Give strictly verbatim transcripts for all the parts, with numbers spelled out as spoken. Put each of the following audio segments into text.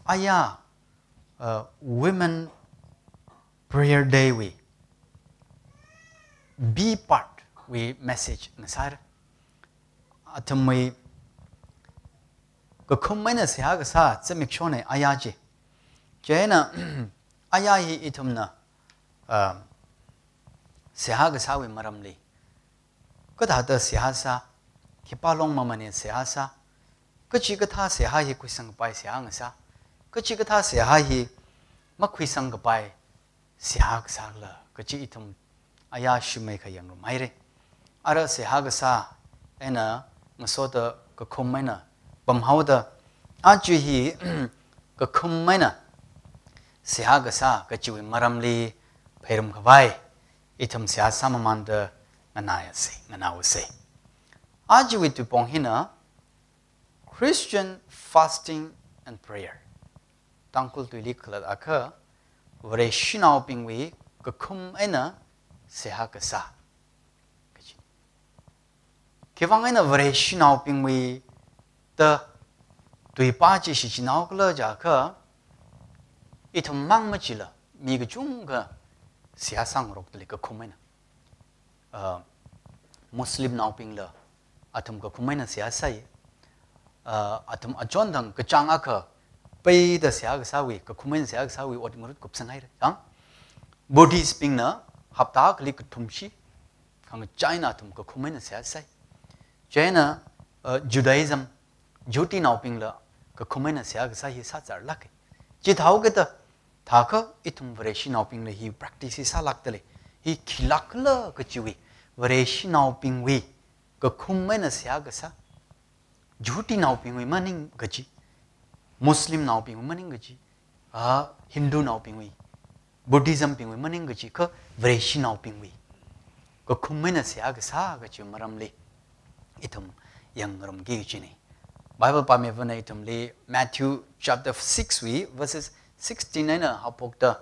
aya, uh, Women Prayer Day wui B part wui message ngasāra. Athumwui kakhum eina seihā kasā zimikshona aya chi. Chieina aya hi ithumna, uh, seihā kasāwui maramli kathāda seihā sā, khipā long mamānna seihā sā, kachikathā seihā hi khuisangkapai seihā ngasā, kachikathā seihā hi makhuisangkapai seihā kasā khala kachi ithum aya shimei kha yangngarum haira. Ara seihā kasā eina ngasoda kakhum eina pamhaoda, aja hi kakhum eina seihā kasā kachiwui maramli pheirum khavai ithum seihā sāmamānda nganāyasa, nganāusa. Ajawui tuipong hina Christian fasting and prayer. Tangkhul tuili khalatakha, Vareshinaobingwui kakhum eina seihā kasā kachi. Khiwuivang eina Vareshinaobingwui da tuipā chi shichinhao khala jiakha, ithum mang machila mi kachungkha seihā sāngarokta lei kakhum eina. Uh, Muslimnaobingla athum kakhum eina seihā sāi. Uh, athum achon thang kachāng akha peida seihā kasāwui, kakhum eina seihā kasāwui ot ngarut kupsang haira. Chang? Buddhistbingna hapta akhali kathum shi, khangachā eina athum kakhum eina seihā sāi. Chieina, uh, Judaism, Jihudinaobingla kakhum eina seihā kasā hi sāzarlāka. Chithāhaokida, thākha ithum Vareshinaobingla hi practice hi sālākta lei. Hi khilāk khala kachiwui, Vareshinaobingwui kakhum eina seihā kasā, Jihudinaobingwui maning kachi, Muslimnaobingwui maning kachi, a, Hindunaobingwui, Buddhismbingwui maning kachi, kha Vareshinaobingwui kakhum eina seihā kasā kachi maramli ithum yangngarumki kachina. Bible pāmivana ithumli Matthew chapter six wui verses sixteen eina haophokta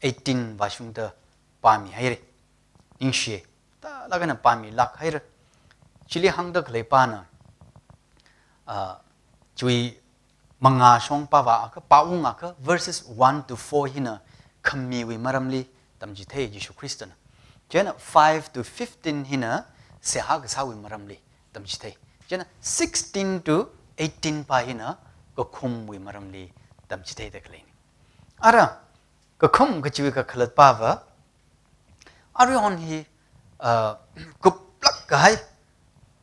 eighteen vāshungda pāmi haira. Ningshi, tālāk eina pāmilāk haira. Chili hāngda khaleipāna, ah, chiwui mangā shong pāvāakha, pāungakha, verses one to four hina khamiwui maramli tamchithei Jishu Khristana. Chieina five to fifteen hina seihā kasāwui maramli tamchithei. Chieina sixteen to eighteen pā hina kakhumwui maramli tamchitheida khaleina. Ara, kakhum kachiwui kakhalatpava, aruihon hi, uh, kuplāk kahai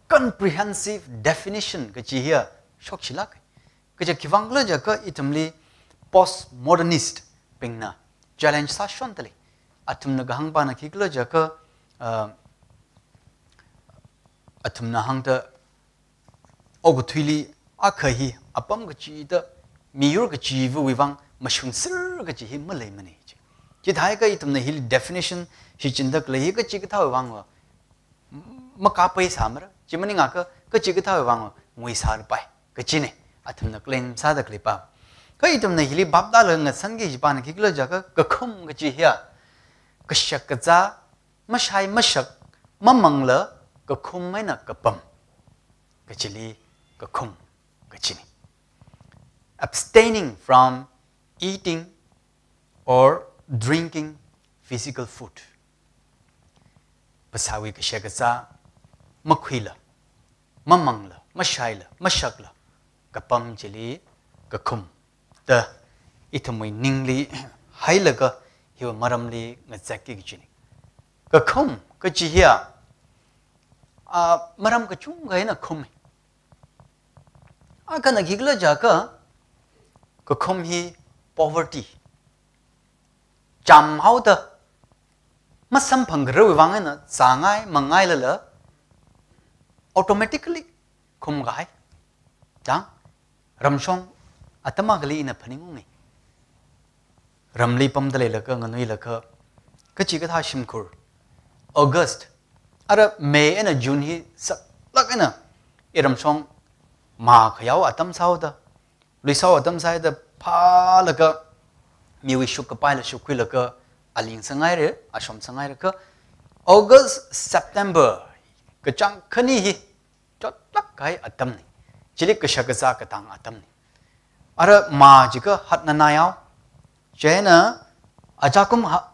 comprehensive definition kachi hiya shokshilāka. Kaja khiwuivang khala jiakha ithumli postmodernist bingna challenge sāshonda lei. Athumna kahāngpana khikhala jiakha, uh, athumna hāngda okathuili akha hi apam kachida, miyur kachiva̱wui vang mashungser kachi hi maleimana chi. Chithākha ithumna hili definition hi chinda khalei hi kachikathāwui vangva makāpai sāmara. Chi maningakha kachikathāwui vangva nguisārapai kachina. Athumna claim sāda khaleipā. Kha ithumna hili bhap tālaga ngasanki kajipāna khikhala jiakha kakhum kachi hiya kashak kazā, mashai mashak, mamangla kakhum eina kapam kachili kakhum kachina. Abstaining from eating or drinking physical food. Phasāwui kashak kazā makhuila, mamangla, mashaila, mashakla, kapam chili kakhum da ithumwui ningli hailaga hiwui maramli ngazekki kachina. Kakhum kachi hiya, a, maram kachungkha eina khuma. Akhana khikhala jiakha, kakhum hi poverty, chāmhaoda masamphang kharawui vang eina zāngai mangailala automatically khumkahai. Chang, ramshong atam akhali ina phaningunga. Ramli pamda leilaga nganuilaga kachikathā shimkhur, August, ara May eina June hi saklāk eina iramshong makhayao atam sāhaoda, luisao atam sāhaida phālaga miwui shukkapaila shukkhuilaga aling sāngaira, ashom sāngaira kha August, September kachāng khani hi chotlāk kahai atamna. Chili kashak kazā katang atamna. Ara March jiakha hatna nai hao. Chieina ajakum ha-,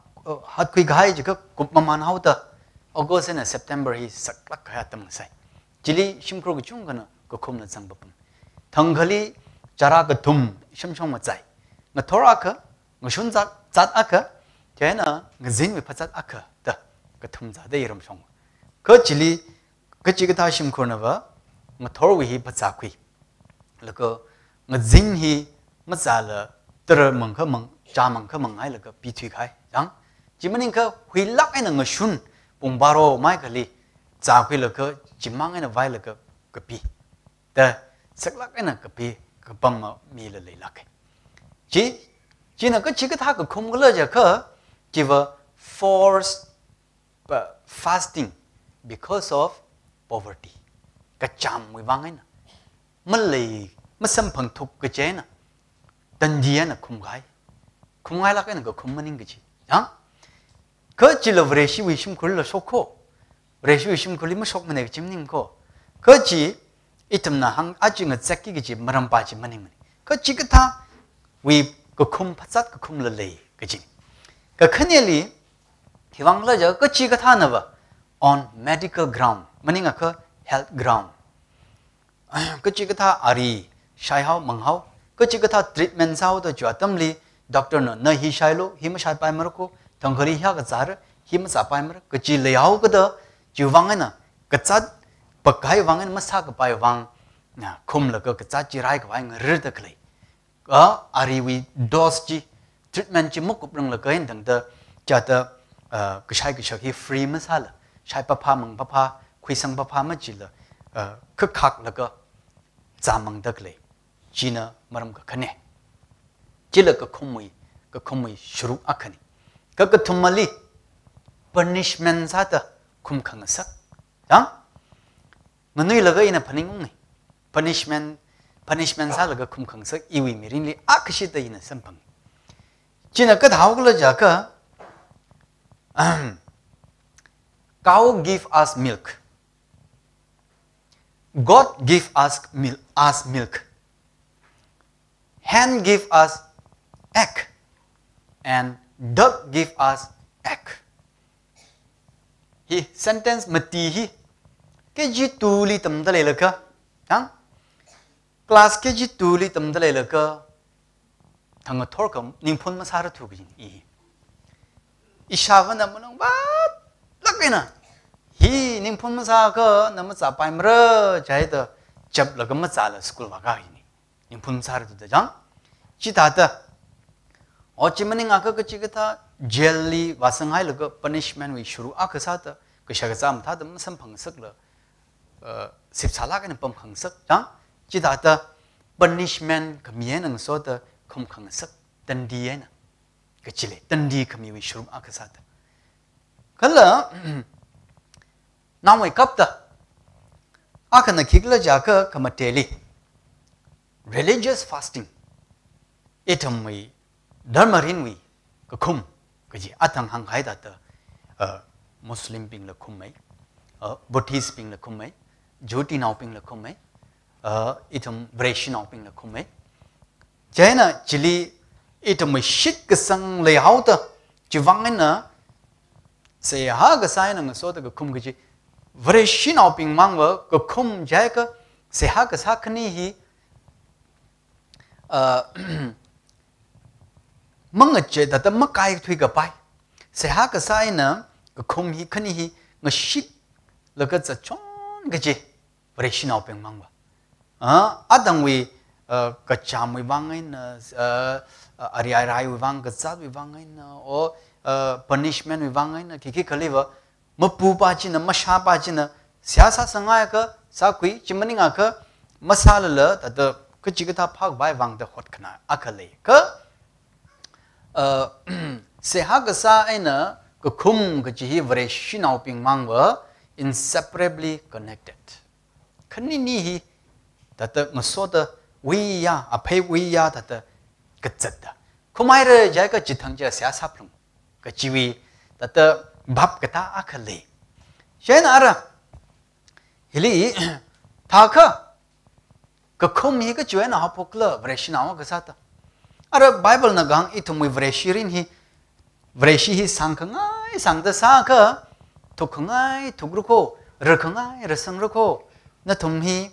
hatkhui kahai jiakha kup maman haoda August eina September hi saklāk kahai atam sai. Chili shimkhur kachungkhana kakhumla zangpapam. Thangkhali chara kathum shamshong machai. Ngathor akha, ngashun zat, zat akha, chieina ngazinwui phazat akha da kathum zāda iramshong. Kha chili kachikathā shimkhurnava ngathorwui hi phazākhui. Laga ngazin hi mazāla tara mangkha mang, cha mangkha manghailaga pithui kahai. Yang, chi maningakha huilāk eina ngashun pung baro maikhali zākhuilaga chimang eina vailaga kapi. Da saklāk eina kapi kapam mila leilāka. Chi, china kachikathā kakhum khala jiakha, chiva forced pa-, fasting because of poverty. Kachamwui vang eina. Malei, masamphangthuk kachi eina. Tandi eina khumkahai. Khumngailāk eina kakhum maning kachi. Yang? Kha chila Vareshiwui shimkhurla shok kho. Vareshiwui shimkhurli mashokmana kachi maning kho. Kha chi ithumna hāng aja ngazekki kachi marampa chi maningmana. Kachikathāwui kakhum phazat kakhumla lei kachi. Kakhaneli, hiwangla jiakha kachikathānava on medical ground, maningakha health ground. Kachikathā ari shaihao, manghao, kachikathā treatment sāhaoda chiwui atamli, doctor na, na hi shailu, hi mashaipaimara kho, thangkhali hiyākha zāra, hi mazāpaimara, kachi leihao kada, chiwui vang eina, kazat, pakhai vang eina, masākapai vang, na, khumlaga kazat chi raikhavai ngarirda khalei. A, ariwui dose chi, treatment chi makupranglaga eina tangda, chithāda, a, kashai kashak hi free masāla, shaipaphā mangpaphā, khuisangpaphā machila, a, khakhak laga zāmangda khalei. China maram kakhane. Chila kakhumwui, kakhumwui sharuk akhane. Kakathumali, punishment sāda khum khangasak. Yang? Nganuilaga ina phaningungne. Punishment, punishment sālaga khum khangasak iwui mirinli akhashida ina samphang. China kathāhao khala jiakha, ahem, cow give us milk. God give us mil-, us milk. Hen give us egg. And duck give us egg. Hi sentence mati hi K G two li tamda leilakha, yang? Class K G two li tamda leilakha, thang ngathor kha ningphun masārathu kajina i. Ishāvāna manungvātlāk eina, hi ningphun masāakha na mazāpaimara, chithāda chaplaga mazāla school vāka kajina. Ningphun masārathu da chang. Chithāda, o chi maningakha kachikathā jail li vāsanghailaga punishment wui sharuk akha sāda, kashak kazā mathāda masamphangasakla, uh, sipsālāk eina pamkhangasak chang. Chithāda punishment khami eina ngasoda khumkhangasak, tandi eina. Kachile, tandi khamiwui sharuk akha sāda. Kala, nangwui kapta, akhana khikhala jiakha khamateli, religious fasting. Ithumwui dharma rinwui kakhum kaji athang hāngkahai thāda, uh, Muslim bingla khummei, uh, Buddhist bingla khummei, Jyotinaobingla khummei, uh, ithum Vareshinaobingla khummei. Chieina chili ithumwui shitkasang leihaoda, chiwui vang eina seihā kasā eina ngasoda kakhum kaji, Vareshinaobing mangva kakhum jiakha seihā kasā khani hi, uh, mangache thāda makaithuikapai. Seihā kasā eina kakhum hi khani hi ngashiklaga zatchon kaji, Vareshinaobing mangva. Ah, athangwui, uh, kachamwui vang eina, uh, uh, ari airaiwui vang, kazatwui vang eina, o, uh, punishment wui vang eina, khikhi khaliva, mapupa china, mashāpa china, seihā sāsanghaiakha sākhui, chi maningakha masālala, thāda kachikathā phākhavai vangda hotkhanā akha lei. Kha, uh, seihā kasā eina kakhum kaji hi Vareshinaobing mangva inseparably connected. Khanini hi, thāda ngasoda wuiya, aphei wuiya, thāda kazatda. Khumhaira jiakha chithang chi seihā sāphalung kajiwui, thāda bhap katā akha lei. Chieina ara, hili, thākha, Kakhum hi kachiwui eina haophokla Vareshinao kasāda. Ara Bible na kahāng ithumwui Vareshi rin hi, Vareshi hi sāngkhangai sāngda sākha, thukkhangai thukra kho, rakhangai rasang ra kho, nathum hi,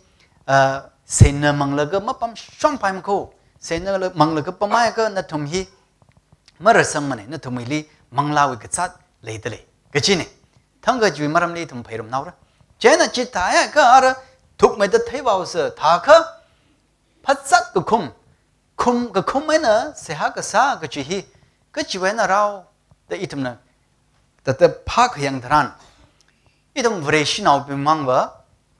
ah, seina manglaga mapamshon paima kho, seina la-, manglaga pamhaiakha nathum hi marasangmana, nathumwuili manglāwui kazāt leida lei kajina. Thangkha chiwui maramli ithum phairum naora. Chieina chithāhaiakha ara thukmeida theivāusa thākha, phazat kakhum, khum, kakhum eina seihā kasā kachi hi kachiwui eina rao da ithumna tata phākhayang tharan, ithum Vareshinaobing mangva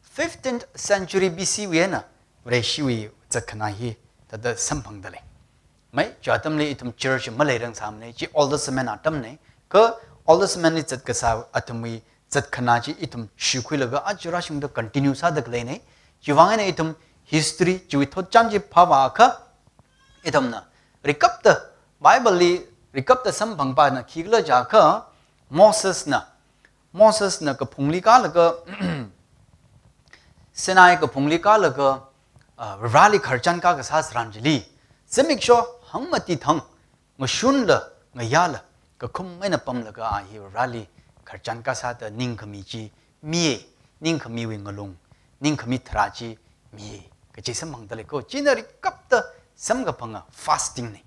fifteenth century B C wui eina Vareshiwui zatkhanā hi tata samphangda lei. Mai, chi atamli ithum church maleirang sāmana, chi Old Testament atamna, kha Old Testament li zat kasā athumwui zatkhanā chi ithum shikhuilaga aja rāshungda continue sāda khaleina. Chiwui vang eina ithum history chiwui thotchan chi phāvāakha, ithumna rikapta, Bible li rikapta samphangpana khikhala jiakha, Moses na, Moses na kaphungli kālaga, Sinai kaphungli kālaga, ah, Vareli khararchan kā kasā tharan chili, zimiksho hangmati thang, ngashunla, ngayāla, kakhum eina pamlaga a hi Vareli khararchan kasāda ningkhami chi miya, ningkhamiwui ngalung, ningkhami tharā chi miya kachi samphangda lei kho. China rikapta samkaphanga fasting na.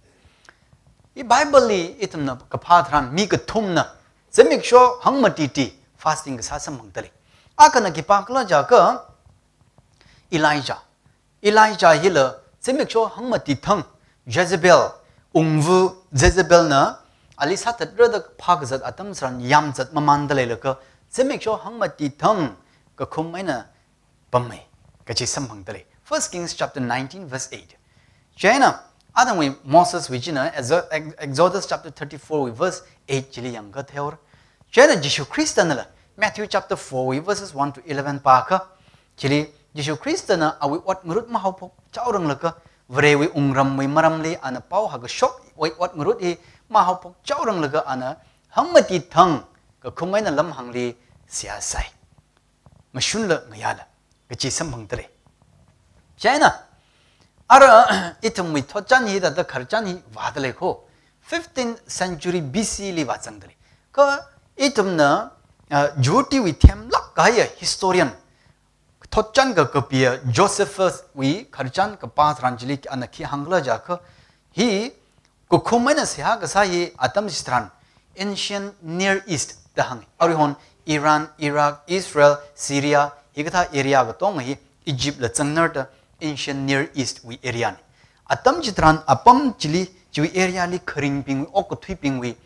Hi Bible li ithumna kaphā tharan mi kathumna zimiksho hangmatiti fasting kasā samphangda lei. Akhana khipākhala jiakha Elijah. Elijah hila zimiksho hangmati thang Jezebel, wungva Jezebel na ali sāthatra da phākazat atam tharan yāmzat mamānda leilaga zimiksho hangmati thang kakhum eina pamma kachi samphangda lei. First Kings chapter nineteen verse eight. Chieina, athumwui Moseswui china, Exo-, Ex-, Exodus chapter thirty-four wui verse eight chili yangakha theora. Chieina Jishu Khristana la, Matthew chapter four wui verses one to eleven pākha, chili Jishu Khristana awui ot ngarut mahaophokchaoranglaga, Varewui wungramwui maramli ana pao hākashokwui ot ngarut hi mahaophokchaoranglaga ana hangmati thang kakhum eina lamhāngli seihā sai. Ngashunla ngayāla kachi samphangda lei. Chieina, ara ithumwui thotchan hi tata khararchan hi vāda lei kho. Fifteenth century B C li vāzangda lei. Kha ithumna, ah, Jihudewui themlāk kahaiya historian, thotchan kakapiya Josephus wui khararchan kapā tharan chili ana khi hāngkhala jiakha, hi kakhum eina seihā kasā hi atam chitharan Ancient Near East da hānga. Aruihon Iran, Iraq, Israel, Syria, hikathā area katonga hi Egypt la zangnar da Ancient Near East wui area na. Atam chitharan apam chili chiwui area li kharingbingwui, okathuibingwui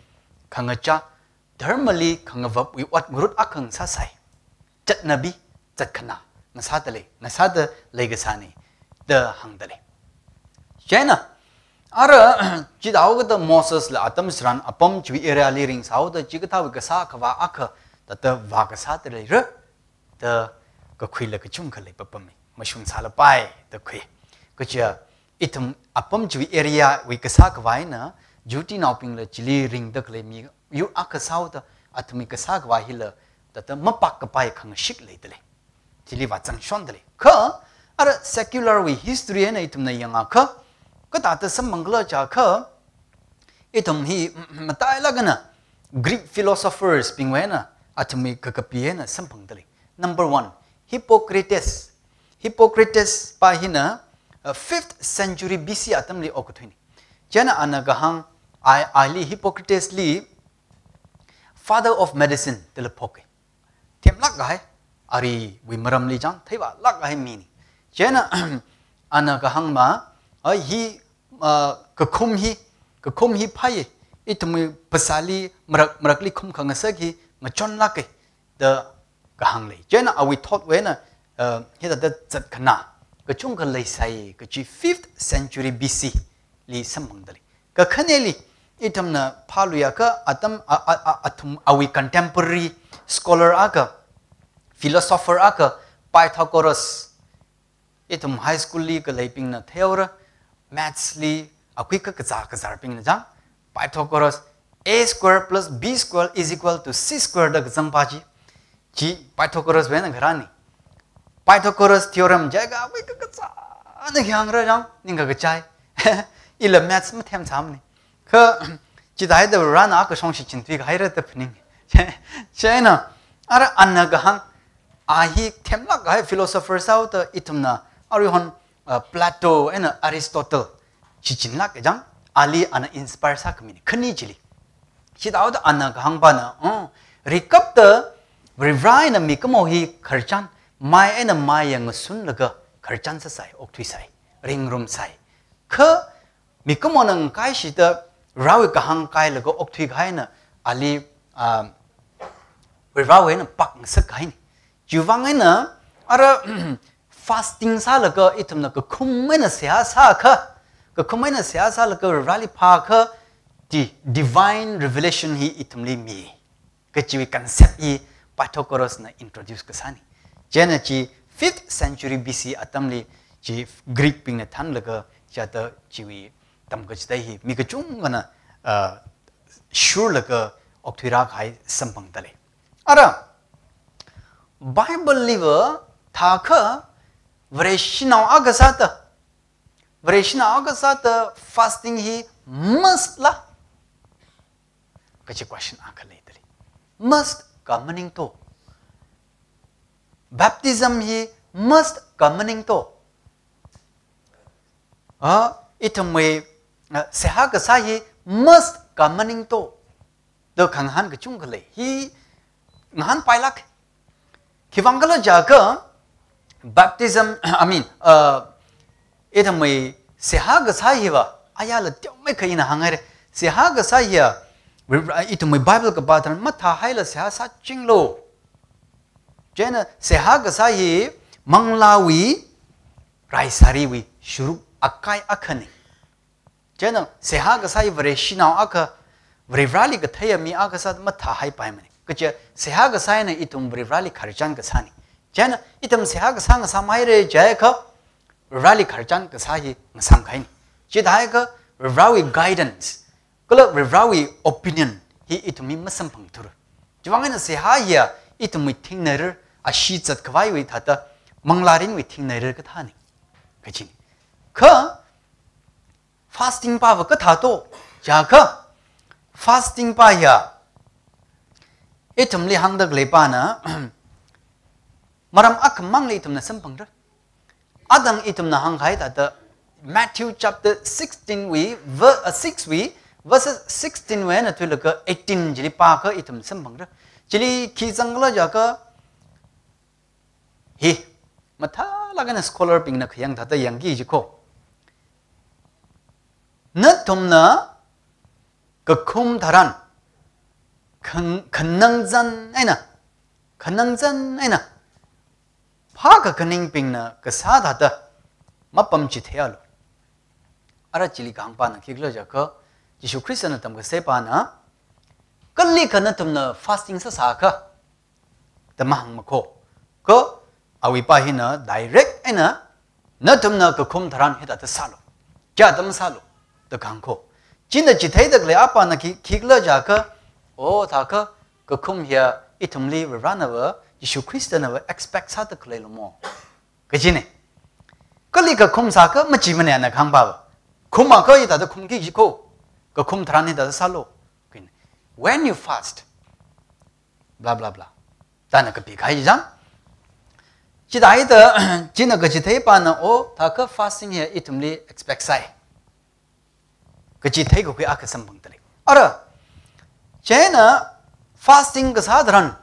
khangachā, dharmali khangavapwui ot ngarut akha ngasāsai. Chatnabi, zatkhanā, ngasāda lei, ngasāda leikasāna da hāngda lei. Chieina, ara, chithāhaokida Mosesla atam tharan apam chiwui area li ringsāhaoda chikathāwui kasā khavā akha tata vākasāda leira da kakhuila kachungkha leipapama. Mashungsālapai da khui. Kaja, ithum apam chiwui area wui kasā khavā eina, Jihudinaobingla chili ringda khalei miyur akha sāhaoda, athumwui kasā khavā hila tata mapakkapai khangashik leida lei. Chili vāzangshonda lei. Kha, ara secular wui history eina ithumna yangakha, kathāda samphangkhala jiakha, ithum hi matailāk eina Greek philosophers bingwui eina athumwui kakapi eina samphangda lei. Number one, Hippocrates. Hippocrates pa hina, uh, fifth century B C atamli okathuina. Chieina ana kahāng, ai, ali Hippocrates li Father of Medicine dala phoka. Themlāk kahai, ariwui maramli chang theivālāk kahai mina. Chieina, ana kahāng ma, ai hi, uh, kakhum hi, kakhum hi phāya, ithumwui phasāli marak, marakli khum khangasak hi ngachonlāka da kahāng lei. Chieina awui thotwui eina, uh, hithāda zatkhanā kachungkha leisai kachi fifth century B C li samphangda lei. Kakhaneli, ithumna phāluiakha atam, a, a, a, athum awui contemporary scholar akha, philosopher akha, Pythagoras, ithum high school li khaleibingna theora, maths li akhui kakazā kazārbingna chang, Pythagoras, A square plus B square is equal to C square da kazangpa chi, chi Pythagoras wui eina kharāna. Pythagoras theorem jiakha akhui kakazā Ana khi hāngra jang, ningkakachai. Ila maths mathemsāmana. Kha, chithāda Varena akha shong shichin thuikahaira da phaning. Chieina, ara ana kahāng, a hi themlāk kahai philosopher sāhaoda ithumna, aruihon, uh, Plato eina Aristotle shichinlāk kajang, ali ana inspire sākhamina. Khani chili. Chithāhaoda ana kahāngpana, oh, rikapta Varivara eina mikumo hi khararchan, mai eina maiya ngasunlaga khararchan sāsai, okthuisai, ringrumsai. Kha mikumona ngakaishida Varewui kahāng kailaga okthui kahaina ali, ah, Varewui eina pak ngasak kahaina. Chiwuivang eina ara fasting sālaga ithumna kakhum eina seihā sākha, kakhum eina seihā sālaga Vareli phākha, the divine revelation hi ithumli mi kajiwui concept hi Pythagoras na introduce kasāna. Chieina chi fifth century B C atamli chi Greek bingna thanlaga chithāda chiwui tamkachithei hi mi kachungkhana, uh, shurlaga okthuirā kahai samphangdalei. Ara, Bible liva thākha Vareshinao akha sāda, Vareshinao akha sāda fasting hi must la kaji question akha leidalei. Must ka maningto. Baptism hi must ka maningto. Ah, ithumwui, ah, seihā kasā hi must ka maningto. Da khangahān kachungkha lei. Hi ngahānpailāk. Khiwuivang khala jiakha, baptism, I mean, uh, ithumwui seihā kasā hiva, ayala teomeikha ina hānghaira. Seihā kasā hiya, ithumwui Bible kapā tharan mathāhaila seihā sāchinglu. Chieina seihā kasā hi manglāwui, raisāriwui shuruk akai akhana. Chieina seihā kasā hi Vareshinao akha, Varivarali katheiya mi akha sāda mathāhaipaimana. Kaja seihā kasā hina ithum Varivarali khararchan kasāna. Chieina ithum seihā kasā ngasāmhaira jiakha, Varivarali khararchan kasā hi ngasāmkahaina. Chithākha Varivarawui guidance, kala Varivarawui opinion hi ithumli masamphangthura. Chiwuivang eina seihā hiya ithumwui thingnarir, ashee zatkhavaiwui thāda, manglārinwui thingnarir kathāna kajina. Kha fasting pava kathāto jiakha, fasting pa hiya ithumli hāngda khaleipana maram akhamangli ithumna samphangra. Adang ithumna hāngkahai thāda Matthew chapter sixteen wui, ver-, uh, six wui, verses sixteen wui eina thuilaga eighteen chili pākha ithum samphangra. Chili khi zangkhala jiakha, hi, mathālāk eina scholar bingna khayang thāda yangki jiko. Nathumna kakhum tharan, khan-, khanangzan eina, khanangzan eina, phākakhaningbingna kasā thāda mapamchitheialu. Ara chili kahāngpana khikhala jiakha, Jishu Khristana tamkasaipana, kalikha nathumna fasting sāsākha, da mahāngmakho. Kha awui pa hina direct eina, nathumna kakhum tharan hithāda sālu, chithāda masālu, da kahāngkho. China chitheida khalei apana khi, khikhala jiakha, oh, thākha kakhum hiya ithumli Varivaranava, Jishu Khristanava expect sāda khalei lumo kajina. Kali kakhum sākha machimana ana kahāngpava. Khumakha hithāda khumki jiko. Kakhum tharan hithāda sālu. When you fast, blah, blah, blah, da ana kapikahai jang. Chithāda, china kachitheipana, oh, thākha fasting hiya ithumli expect sāi kaji theikakhui akha samphangdalei. Ara, chieina fasting kasā tharan,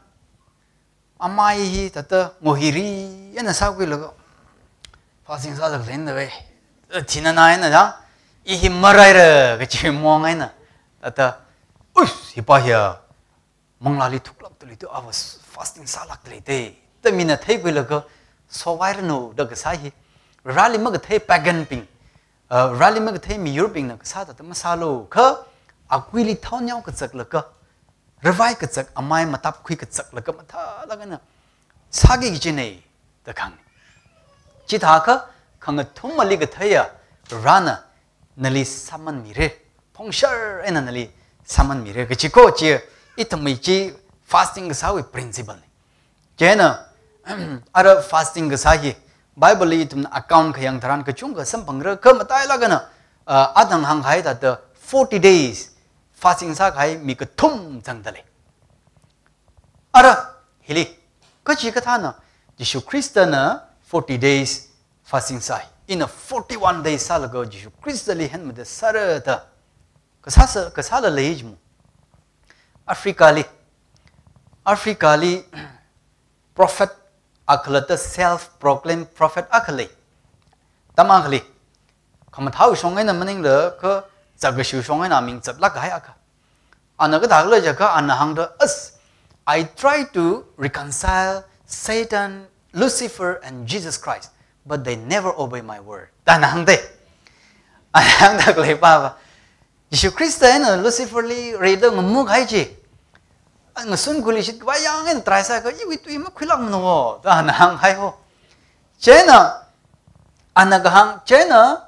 amai hi thāda ngohiri eina sākhuilaga, fasting sāda khaleina vai, thinana eina jang, i hi maraira kaji mong eina, thāda, uish, hipa hiya manglāli thuklākdalei tu, ava fasting sālākdalei te, da mina theikhuilaga, sovairanu da kasā hi, Vareli makathei pagan bing, uh, Vareli makathei miyurbingna kasā thāda masālu, kha akuili thaonao kazaklaga, ravai kazak, amai matapkhui kazaklaga mathālāk eina sāki kajina da kahāng. Chithākha khangathumali katheiya Varena nali sāman mira, phongshar eina nali sāman mira kajiko chi, ithumwui chi fasting kasāwui principle na. Chieina, ara fasting kasā hi Bible li ithumna account khayang tharan kachungkha samphangra, kha matailāk eina, uh, athang hāngkahai thāda forty days fasting sākahai mi kathum zangda lei. Ara, hili, kachikathāna, Jishu Khristana forty days fasting sāi. Ina forty-one days sālaga Jishu Khristali hen mathāsāra da. Kasā sā, kasāla lei jimo. Africa li, Africa li prophet akhalatta self proclaimed prophet akha lei. Atam akhali, khamathā shong eina maningla kha zatkashu shong eina ming zatlāk kahai akha. Ana kathākhala jiakha ana hāngda, "As I try to reconcile Satan, Lucifer and Jesus Christ, but they never obey my word." Da ana hāngda. Ana hāngda khalei pava, Jishu Khrista eina Lucifer li reida ngamuk kahai chi, ngasun khuili shitkhavai yang eina try sākha, iwui tui makhuilākmana wo, da ana hānghai ho. Chieina, ana kahāng, chieina,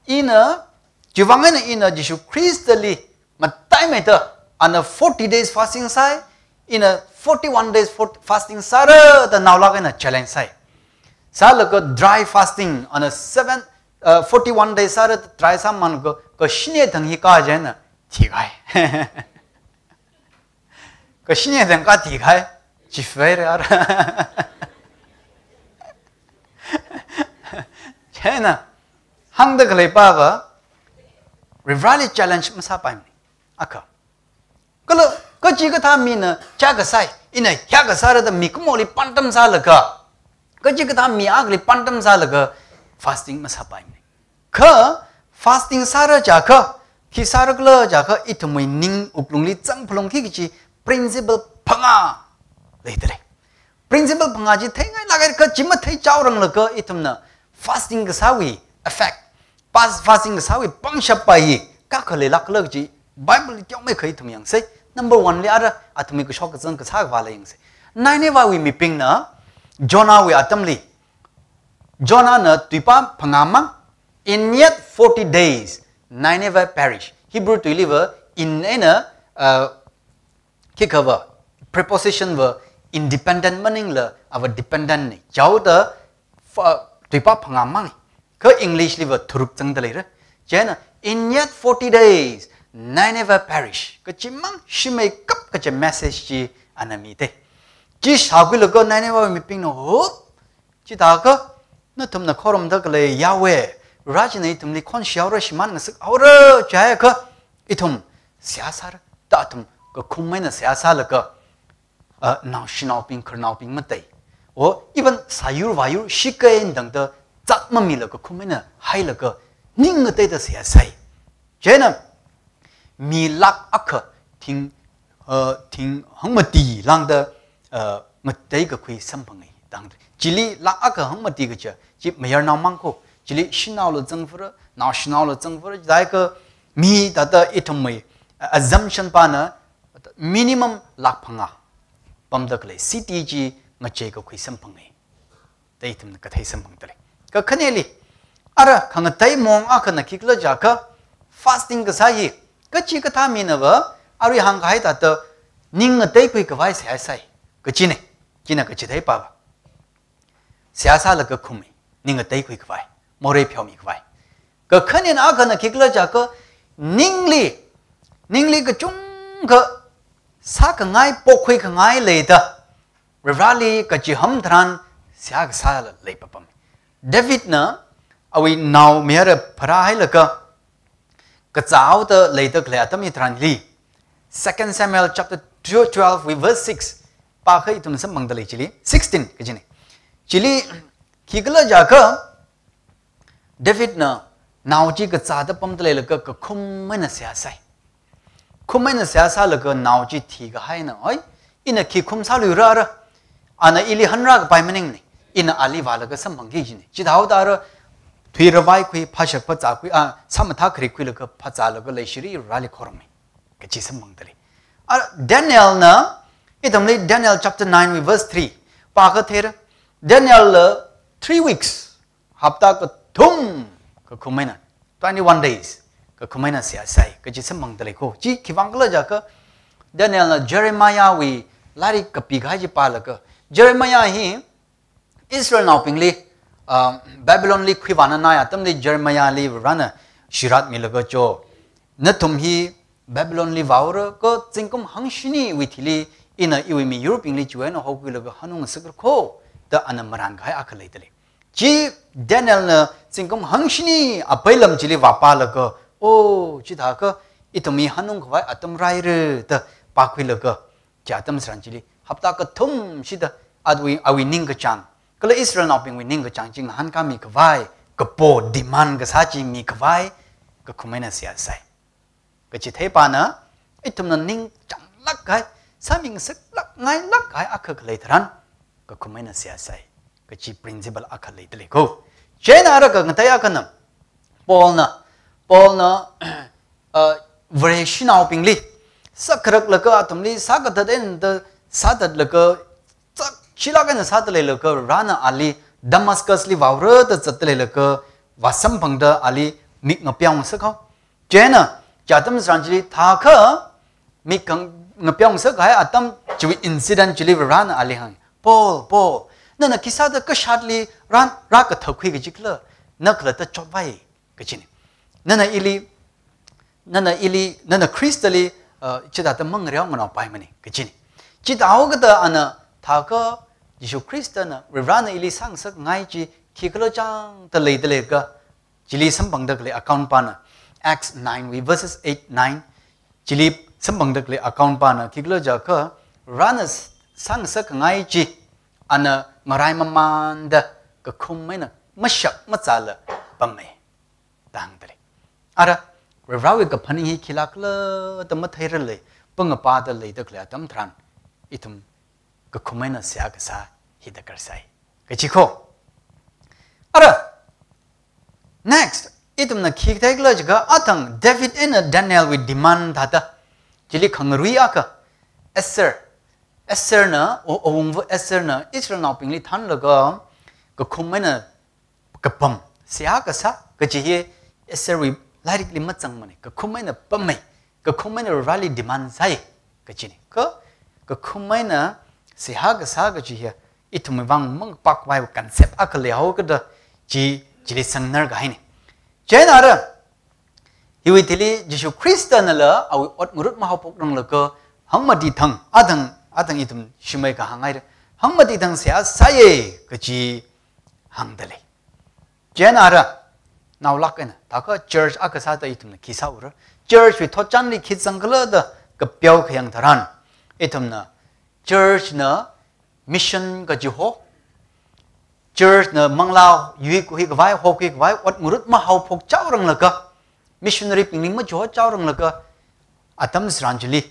ina, chiwuivang eina ina Jishu Khristali mataimeida, ana forty days fasting sāi, ina forty-one days fort-, fasting sāra da naolāk eina challenge sāi. Sālaga dry fasting, ana seven, uh, forty-one days sāra dry sāmānlaga, kashini thang hi kaja eina thikahai. Kashini thang kathi kahai, chifeira ara. Chieina, hāngda khalei pava, Varivarali challenge masāpaimana. Akha. Kala, kachikathā mina chā kasāi, ina hiyākha sāra da mikumoli pāntam sālaga, kachikathā mi akhali pāntam sālaga, fasting masāpaimana. Kha fasting sāra jiakha, khi sārakhala jiakha, ithumwui ning wuklungli zangphalungki kachi principle phangā leida lei. Principle phangā chi theingailāka, kha chi matheichaoranglaga ithumna fasting kasāwui effect, fas-, fasting kasāwui pangshap pa hi kakha leilākkhala kachi Bible li teomeikha ithum yangsei. Number one li ara, athumwui kashok kazang kasā khavāla yangsei. Nineveh wui mibingna, Jonahwui atamli, Jonahna tuipā phangā mang, and yet forty days, Nineveh perish. Hebrew tuiliva, and eina, uh, khikha va, preposition va, independent maningla, ava dependent na. Chaoda, fa-, tuipā phangā mang. Kha English liva tharuk zangda leira. Chieina, and yet forty days, Nineveh perish. Kachi mang shimeikap kachi message chi ana mida. Chi shākhuilaga Nineveh mibingna, ho, chithākha, nathumna khorumda khalei Yahweh, Varena ithumli khonshihaora, shimān ngasakhaora, jiakha, ithum seihā sāra, da athum kakhum eina seihā sālaga, uh, naoshinaobing, khararnaobing matei. O, even sāyur vāyur, shikei eina tangda, zat mamilaga kakhum eina hailaga, ning ngateida seihā sāi. Chieina, mi lakh akha thing, uh, thing hangmati lāngda, uh, ngateikakhui samphangai dang. Chili lakh akha hangmati kaja, chi mayarnao mang ko, chili shanaola zangvāra, naoshanaola zangvāra, jiakha mi thāda ithumwui, uh, assumption pana minimum lakh phangā pamda khalei city chi ngacheikakhui samphangai. Da ithumna kathei samphangda lei. Kakhaneli, ara khangatei mong akhana khikhala jiakha, fasting kasā hi, kachikathā minava, arui hāngkahai thāda, ning ngateikhui khavai seihā sāi. Kachina, china kachithei pava. Seihā sālaga khummi, ning ngateikhui khavai, morei pheomi khavai. Kakhanena akhana khikhala jiakha, ningli, ningli kachungkha sākhangai, pokhuikhangai leida, Vareli kachiham tharan seihā kasāla leipapam. Davidna awui nao mayara pharāhailaga, kazāhaoda leida khalei atam hitharanli, Second Samuel chapter twelve wui verse six, pākha ithum samphangda lei chili, sixteen kajina. Chili, khikhala jiakha, Davidna nao chi kazāda pamda leilaga kakhum eina seihā sāi. Khum eina seihā sālaga nao chi thikahaina, oi, ina khi khum sāluira ara. Ana ili hanrākapai maningmana. Ina ali vālaga samphangki kajina. Chithāhaoda ara, thuiravai khui, phāshak phāzā khui, a, sāmathā kharik khuilaga phāzālaga leishiri Vareli khorummi. Kachi samphangda lei. A, Danielna, ithumli Daniel chapter nine wui verse three, pākha theira. Daniella three weeks, hapta kathum kakhum eina, twenty-one days kakhum eina seihā sāi, kachi samphangda lei ko. Chi khiwuivang khala jiakha, Danielna Jeremiahwui lairik kapikahai chi pālaga, Jeremiah hi Israelnaobingli Ah, Babylon li khuivānanai atamli Jeremiah li Varena shiratmilaga cho, nathum hi Babylon li vāura kha zingkum hangshiniwui thili ina iwui miyurbingli chiwui eina haokhuilaga hanung ngasakra kho da ana marān kahai akha leidalei. Chi Daniel na zingkum hangshini apeilam chili vāpālaga, oh, chithākha ithum hi hanung khavai atam rāhaira da pākhuilaga, chi atam tharan chili hapta kathum shida awui, awui ningkachāng kala Israelnaobingwui ningkachāng chi ngahānkāmi khavai kapo, demand kasā chi mikhavai kakhum eina seihā sai. Kachitheipana, ithumna ningchānglāk kahai, sāmingasaklāk, ngailāk kahai akha khalei tharan kakhum eina seihā sai. Kachi principle akha leidalei kho. Chieina ara khangatei akhana, Paulna, Paulna, uh, Vareshinaobingli sākharak laga athumli sākathat eina sāthatlaga, chakshilāk eina sāda leilakha Varena ali Damascus li vāura da zatda leilakha vāsamphangda ali mik ngapeo ngasak haowa. Chieina, chi atam tharan chili thākha mik kang ngapeo ngasak kahai atam chiwui incident chili Varena ali hānga, Paul, Paul, nana khisāda kashatli rān, rākathakhui kajikhala, na khalatta chotvai kajina. Nana ili, nana ili, nana Khristali, uh, chithāda mangareo nganaopaimana kajina. Chithāhaokida ana thākha Jishu Khristana, Varena ili sāngasakngai chi khikhala chang da leidalei kha, chili samphangda khalei account pana, Acts nine wui verses eight, nine, chili samphangda khalei account pana khikhala jiakha, Varena sāngasakngai chi ana ngaraimamanda kakhum eina mashak mazāla pamma da hāngdalei. Ara, Varewui kaphaning hi khilākhala da matheirarlei, pangapāda leida khalei atam tharan, ithum kakhum eina seihā kasā hi darkar sai kachi kho. Ara, next, ithumna khi theikhala jiakha athang David eina Daniel wui demand thāda, chili khangarui akha, Esther, Esther na, o, awungva Esther na Israelnaobingli thānlaga kakhum eina kapam, seihā kasā kachi hi Esther wui lairikli mazangmana, kakhum eina pamma, kakhum eina Vareli demand sai kachina. Kha, kakhum eina seihā kasā kachi hi ithumwui vang mangapā khavai concept akha leihaokida chi, chili sangnar kahaina. Chieina ara, hiwui thili Jishu Khristanala awui ot ngarut mahaophokranglakha, hangmati thang, athang, athang ithum shimei kahāng haira, hangmati thang seihā sāya kachi hāngdalei. Chieina ara, naolāk eina, thākha church akha sāda ithumna khi sāura, church wui thotchanli khi zangkhala da kapeo khayang tharan, ithumna church na mission kachiho, church na manglā yuikhui khavai, hokhui khavai, ot ngarut mahaophok chaoranglakha, missionary bingli machiho chaoranglakha, atam tharan chili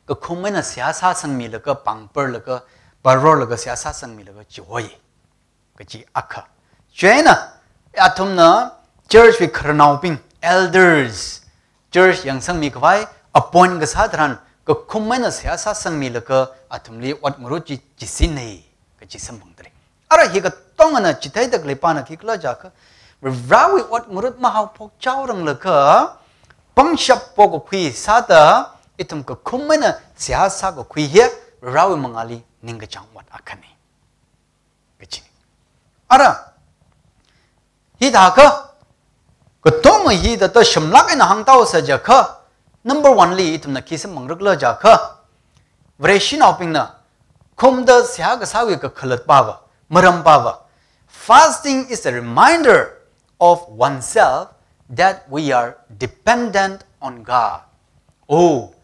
kakhum eina seihā sāsangmilaga, pāngparlaga, parorlaga seihā sāsangmilaga chihoya kachi akha. Chieina, athumna church wui khararnaobing, elders, church yangsangmi khavai appoint kasā tharan, kakhum eina seihā sāsangmilaga athumli ot ngarut chi, chi sinna kachi samphangdalei. Ara hi katongana chitheida khalei pana khikhala jiakha, Varewui ot ngarut mahaophok chaoranglakha, pangshap pokakhui sāda, ithum kakhum eina seihā sākakhui hi Varewui mangāli ningkachāng ot akhana kachina. Ara, hithākha, katonga hithāda shamlāk eina hāngthuisa jiakha, number one li ithumna khi samphangra khala jiakha, Vareshinaobingna khumda seihā kasāwui kakhalatpava, marampava, fasting is a reminder of oneself that we are dependent on God. Oh,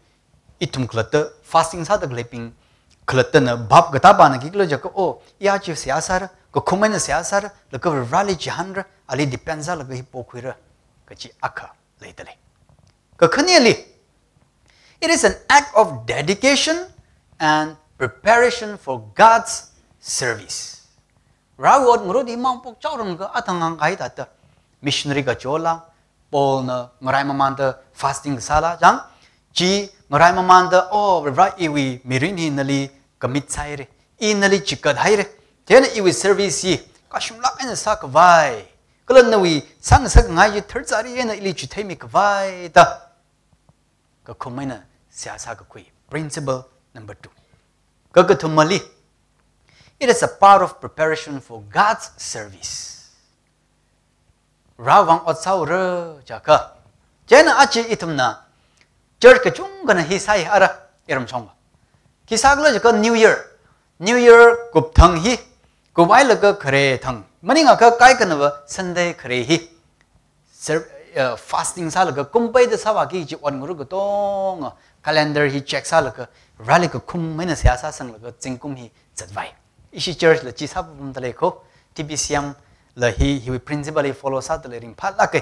ithum khalatta fasting sāda khaleibing khalattana bhap katāpana khikhala jiakha, oh, iya chi seihā sāra, kakhum eina seihā sāra, laga Vareli chihānra, ali depend sālaga hi pokhuira kachi akha leidalei. Kakhaneli, it is an act of dedication and preparation for God's service. Varewui ot ngarut hi mahaophok chaoranglaga athang hāngkahai thāda, missionary kachola, Paulna ngaraimamanda fasting sāla, chang, chi ngaraimamanda, oh, Vare iwui mirin hi nali commit sāhaira, i nali chikat haira, chieina iwui service hi kashunglāk eina sākhavai, kala nawui sāngasakngai chi tharzari eina ili chitheimi khavai da kakhum eina seihā sākakhui. Principle number two. Kakathumali, It is a part of preparation for God's service. Varewui vang ot sāura jiakha. Chieina aja ithumna church kachungkhana hi sāi ara, iram shongva. Khi sākhala jiakha New Year. New Year kupthang hi, kuphailaga khare thang. Maningakha kaikhanava Sunday khare hi. Ser-, uh, fasting sālaga kumpeida sāvāki kaji ot ngarut katonga calendar hi check sālaga Vareli kakhum eina seihā sāsanglaga zingkum hi zatvai. Ishi church la chi sāpamda lei ko, T B C M la hi, hiwui principle hi follow sāda lei ringphālāka.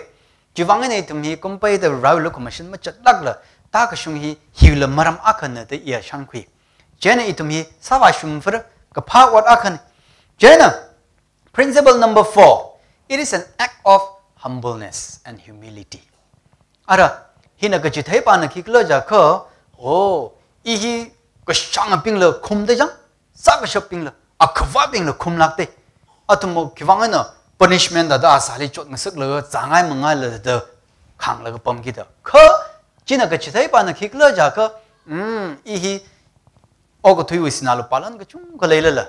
Chiwui vang eina ithum hi kumpeida Varewui lukhamashan machatlākla, tākashung hi, hila maram akhana da iya shānkhui. Chieina ithum hi sāvāshungphara, kaphā ot akhana. Chieina, principle number four, it is an act of humbleness and humility. Ara, hina kachithei pana khikhala jiakha, oh, i hi kashāngabingla khumda jang, sākashapbingla, akhavābingla khumlākda. Athumva khiwui vang eina punishment da da asāli chotngasaklaga, zāngai mangaila da khānglaga pamkida. Kha, china kachithei pana khikhala jiakha, mm, i hi okathuiwui sinā lupā lan kachungkha leilala,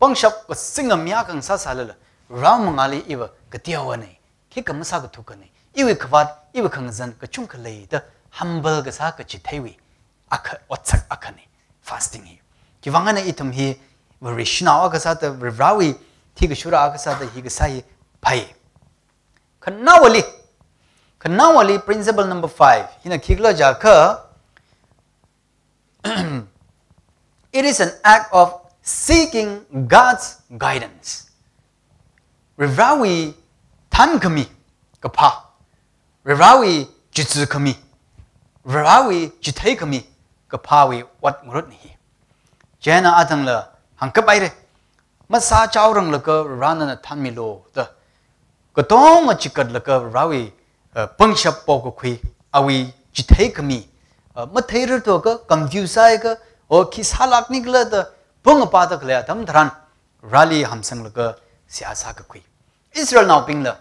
pangshap kasinga mi akha ngasāsālala, Vare mangāli iva kateowa nei, khikha masākathuka nei, iwui khavāt, iwui khangazan kachungkha lei da humble kasā kachitheiwui akha, otsak akhana, fasting hi. Khiwui vang eina ithum hi Vare shanao akha sāda, Varewui thikashura akha sāda hi kasā hi phai. Khanaowali, khanaowali principle number five, hina khikhala jiakha, it is an act of seeking God's guidance. Varewui thankhami kaphā, Varewui chitsukhami, Varewui chitheikhami kaphāwui ot ngarutna hi. Chieina athangla hāngkapaira. Masāchaoranglaga Vare nana thanmilu da. Katonga chikatlaga Varewui, uh, pangshap pokakhui, awui chitheikhami, uh, matheirarthuakha, confuse sāakha, o khi sālāknikhala da, pungapāda khalei atam tharan, Vareli hamsanglaga seihā sākakhui. Israelnaobingla,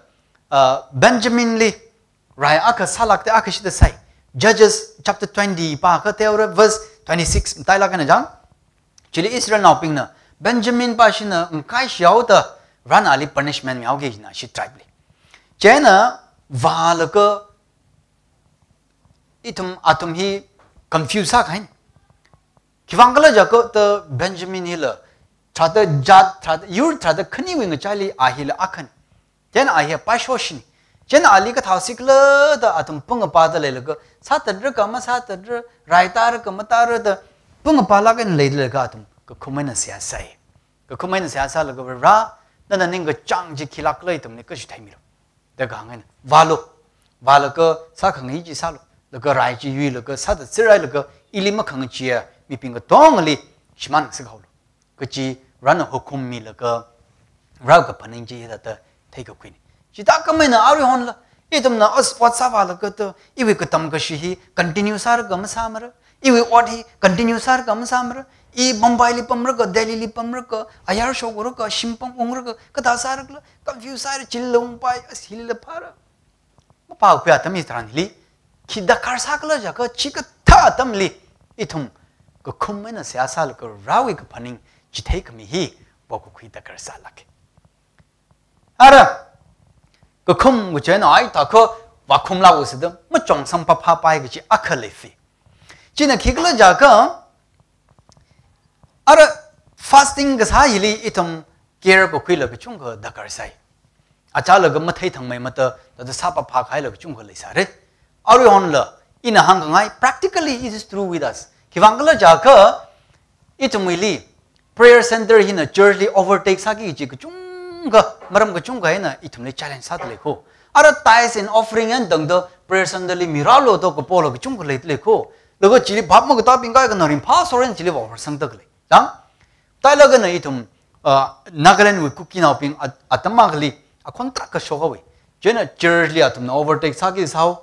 uh, Benjaminli rai akha sālākda akha shida sai. Judges chapter twenty pākha theora verse twenty-six matailāk eina jang. Chili Israelnaobingna Benjamin pā shina ngakaishihaoda Varena ali punishment mihaoki kajina shi tribe li. Chieina vālaga ithum athum hi confuse sākahaina. Khiwui vang khala jiakha da Benjamin hila tharāda jat, tharāda yur, tharāda khaniwui ngachaili a hila akhana. Chieina a hi paishoshina. Chieina ali kathāosikhala da athum pungapāda leilaga, sāthatraka masāthatra, rai tāraka matāra da, pungapālāk eina leilaga athum kakhum eina seihā sai. Kakhum eina seihā sālaga Vare, nana ningkachāng chi khilākla ithumli kachitheimilu da kahāng eina. Vālu, vālaga sākhangai chi sālu, laga rai chi yuilaga sāda tserhailaga ili makhangacheeya mibing katongali shimān sāhaolu. Kachi Varena hukum milaga, Varewui kaphaning chi hithāda theikakhuina. Chithākhamei eina aruihonla, ithumna as ot sāvālaga da, iwui katam kashi hi continue sālaga masāmara, iwui ot hi continue sālaga masāmara, i Mumbai li pamlaga, Delhi li pamlaga, ayar shoklaga, shimpang ungraga, kathā sālala, confuse sāra, chilungpai, as hila phāra. Mapākhui atam hitharan hili, khi darkar sākhala jiakha, chikathā atamli, ithum kakhum eina seihā sālaga Varewui kaphaning chitheikhami hi pokakhui darkar sālāka. Ara, kakhum kachi eina ai thākha vākhumlākhaosa da, machong samphāphāpai kachi akha leifi. China khikhala jiakha, ara fasting kasā hili ithum care kakhuila kachungkha darkar sai. Achālaga matheithangmeimada, thāda sāphāphākahaila kachungkha leisāra. Aruihonla, ina hāngkhangai, practically it is true with us. Khiwui vang khala jiakha, ithumwuili, prayer center hina church li overtake sāki kachi kachungkha, maram kachungkha eina ithumli challenge sāda lei ko. Ara tithes and offering eina tangda prayer center li mirālu da kapola kachungkha leida lei ko. Laga chili bhap makatābing kaikhana ringphāshok eina chili vāhorsangda khalei. Dang? Tailaga na ithum, uh, Nagaland wui Kukinaobing at-, atam akhali, akhon tarākha shokhaowa. Chieina church li athumna overtake sāki sāhao,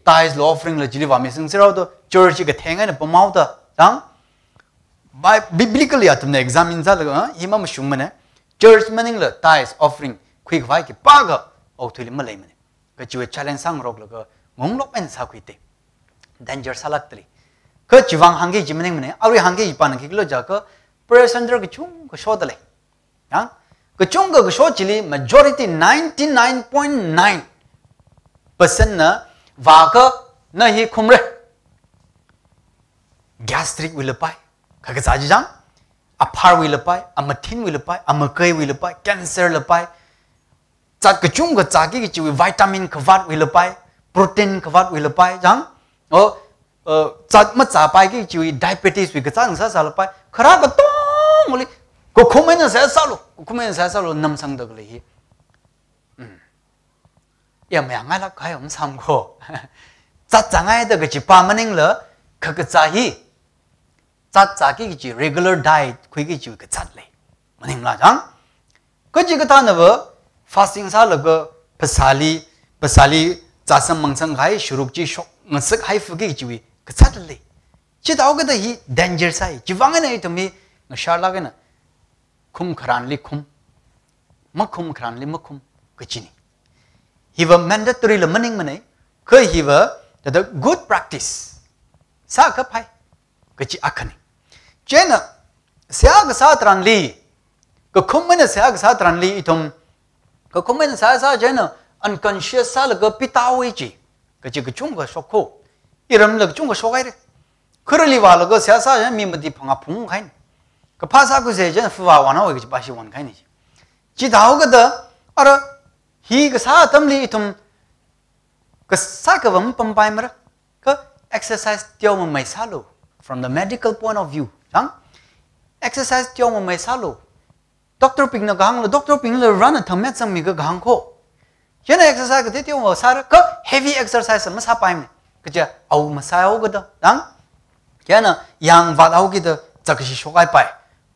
tithes la offering la chili vāmisang serhao da, church hi katheng eina pamhaoda, dang? Bi-, biblically athumna examine sālaga, ah, hi mamashungmana. Church maningla tithes offering khuikhavai khipākha okathuili maleimana. Kachiwui challenge sāngaroklaga ngunglok eina sākhuida. Danger sālākda lei. Kachiwui vang hāngki kachi maningmana, arui hāngki kachi pana khikhala jiakha prayer center kachungkha shoda lei. Ang, kachungkha kasho chili majority ninety-nine point nine percent na vākha na hi khumre. Gastric wui lapai, kha kazā chi chang, apharwui lapai, amathinwui lapai, amakeiwui lapai, cancer lapai, zat kachungkha zāki kachiwui vitamin khavātwui lapai, protein khavātwui lapai, chang, o, uh, zat mazāpaiki kachiwui diabetes wui kazā ngasāsā lapai, kharā katongli, kakhum eina seihā sālu, kakhum eina seihā sālu, namsangda khalei hi. Hmm. Ya, mayāngailāk kahai om sam ko. Zat zāngaida kachi pa maningla, kha kazā hi, zat zāki kachi regular diet khuiki kachi kazāt lei. Maningla chang. Kachikathānava fasting sālaga phasāli, phasāli zāsang mangsang kahai sharuk chi shokngasak haifaki kachiwui kazāt lei. Chithāhaokida hi danger sai. Chiwuivang eina ithum hi ngasharlāk eina khum kharānli khum, makhum kharānli makhum kachini. Hiva mandatory la maningmanei, kha hiva thāda good practice sākha phai kachi akhani. Chieina seihā kasā tharanli, kakhum eina seihā kasā tharanli ithum, kakhum eina seihā sā chieina unconscious sālaga pitāwui chi, kachi kachungkha shok ko. Iramla kachungkha shokhaire. Kharali vālaga seihā sā chieina mi mati phangā phungkahaina. Kaphā sākhuisa chieina fuwa wanhaowe kachi pa shi wankahaina chi. Chithāhaokida, ara hi kasā atamli ithum kasā kava mapampaimara, kha exercise teomamei sālu. From the medical point of view, chang, exercise teomamei sālu. Doctor bingna kahāngla, doctor bingla run a thangmet sangmi kahāng ko. Chieina exercise kateo teova sāra, kha heavy exercise masāpaimei. Kaja au masāhaokida, chang, chieina yāng vāthaokida zak kashi shokhaipai.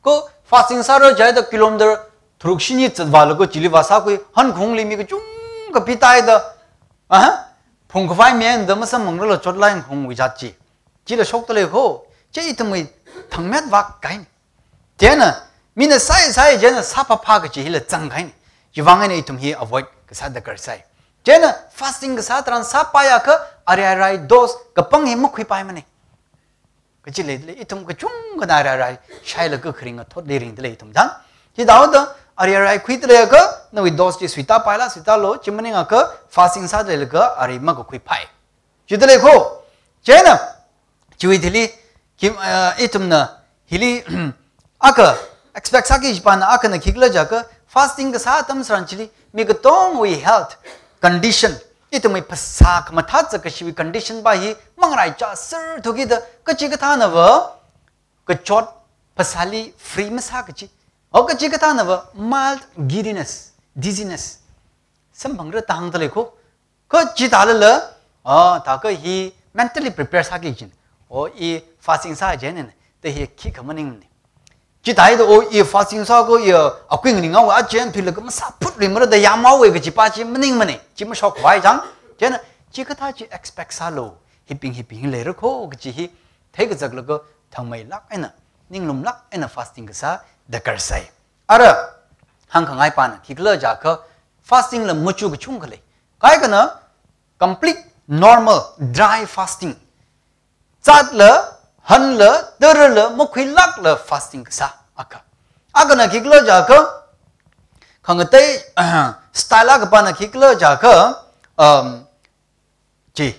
Kha fasting sāra jihaida kilometer tharuk shini zatvālaga chili vāsākhui, hankhongli mi kachungkha pitāhaida, aha, phungkhavai mi eina da masamphangrarla chotlai hankhongwui zat chi. Chila shokta lei ko. Chi ithumwui thangmet vākahaina. Chieina, mina sāi sāi chieina sāphāphā kachi hila zangkahaina. Chiwuivang eina ithum hi avoid kasā darkar sai. Chieina fasting kasā tharan sāpaiakha ariarai dose kapang hi makhuipaimanei. Kachi leidalei, ithum kachungkhana ariarai shailaga kharing ngathotli ringdalei ithum chang. Chithāhaoda ariarai khuidaleiakha nawui dose chi suitāpaila, suitālu, chi maningakha fasting sādaleilaga ari makakhuipai. Chidalei ko. Chieina, chiwui thili, kim, eh, ithumna hili, akha expect sāki kachi pana akhana khikhala jiakha, fasting kasā atam tharan chili mi katongwui health condition, ithumwui phasā khamathā zak kashiwui condition pa hi mangaraichāser thukida, kachikathānava kachot phasāli free masā kachi. O kachikathānava mild giddiness, dizziness samphangra da hāngdalei ko. Kha chithālala, ah, thākha hi mentally prepare sāki kachina. O, i fasting sā chieina, da hi khikha maningmanei. Chithāhaida, o, i fasting sākha i, ah, akui nganing haowa, a chieina thuilaga masāphut rimara da yamhaowe kachi pa chi maningmanei. Chi mashokkhavai chang. Chieina, chikathā chi expect sālu. Hibing hibing leira ko kachi hi theikazaklaga thangmeilāk eina, ninglumlāk eina fasting kasā darkar sai. Ara, hāngkhangai pana khikhala jiakha, fasting la machu kachungkha lei. Kaikhana complete normal dry fasting. Zatla, hanla, tarala makhuilākla fasting kasā akha. Akhana khikhala jiakha, khangatei, style akha pana khikhala jiakha, um, chi,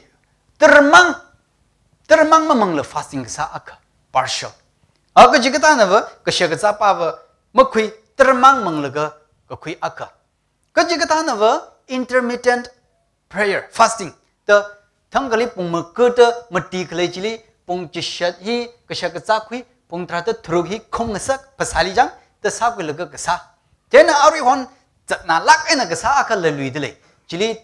tarmang, tarmang mamangla fasting kasā akha, partial. A kachikathānava, kashak kazā pava makhui, tarmang manglaga kakhui akha. Kachikathānava intermittent prayer, fasting. Da thangkhali pung maga da mati khalei chili pung chishat hi kashak kazā khui, pung tharāda tharuk hi khumngasak phasāli chang da sākhuilaga kasā. Chieina aruihon zatnālāk eina kasā akha leiluidalei. Chili,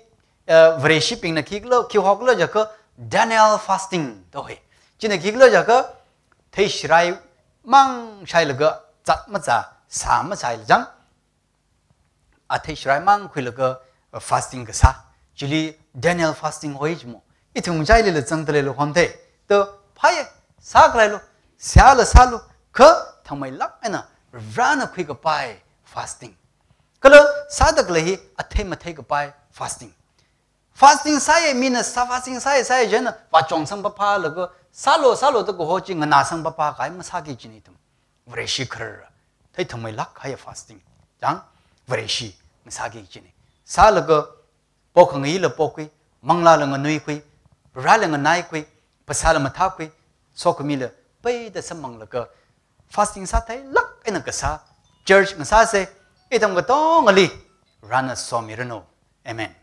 eh, Vareshibingna khikhala, khi hokhala jiakha Daniel fasting da hoi. China khikhala jiakha theishirai mang shailaga zat mazā, sā mazāla chang, athei shirai mang khuilaga, uh, fasting kasā. Chili Daniel fasting hoi chimo. Ithum ngachailila zangdalei lo hon thei. To phāye, sākhalei lo, sāla sālu, kha thangmeilāk eina Varena khuikapai fasting. Kala sāda khalei hi athei matheikapai fasting. Fasting sāye mina sā fasting sāye sāye chieina vāchong sangpaphālaga, sālo sālo da kaho chi nganā sangpaphā kahai masāki kachina ithum. Vareshi kharar, thei thangmeilāk kahai fasting. Chang, Vareshi ngasāki kajina. Sālaga, pokhangaila pokhui, manglāla nganuikhui, rāla nganaikhui, phasāla mathākhui, sokhamila peida samphanglaga, fasting sātheilāk eina kasā church ngasāsa, ithum katongali Varena somiranu. Amen.